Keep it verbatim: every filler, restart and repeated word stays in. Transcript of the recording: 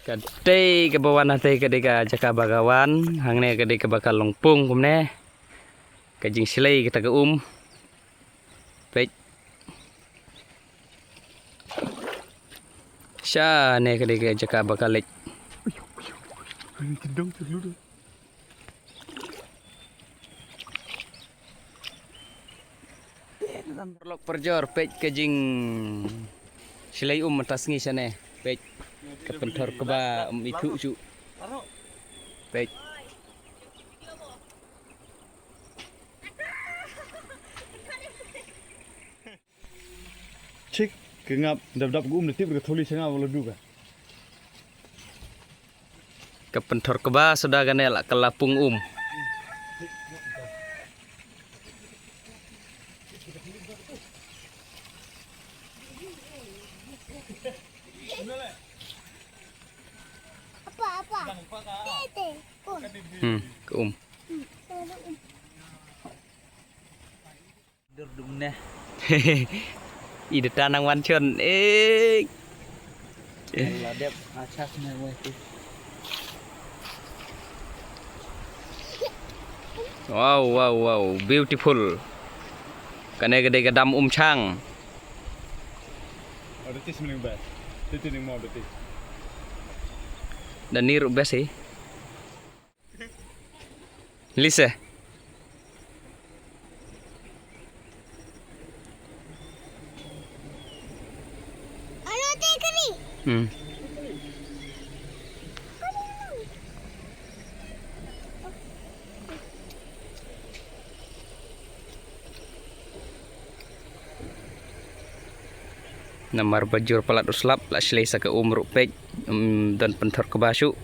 Katei kaba wan hatei ka dei ka jaka ba ka wan, hangne ka dei kaba ka long pung kumne. Ka jingshlei kata ka um. Peit. Shane ka dei ka jaka ba ka leit. Lok parjor, peit ka jingshlei um mynta sngi shane. Peit ka pynthor kba um ithuh shuh. Peit. Chik, ka ngap dap dap ka um da tip ka thuli sha nga wala du ka. Ka pynthor kba suda kane la ka la pung um. Apa, apa? Tete. Um. Hmm, ka um. Dur dum neh. I data nang wan chon. Eh. La dep achas ne wai tu. Wow, wow, wow, beautiful. Kane ka dei ka dam Umchang. Oh, that is meaning bad. That is meaning more that is. Da ni ruh best eh. Lise. Hmm. Namar ba jur palat u slap la shlei sa ka um ruh peit, um, don pynthor kba shuh.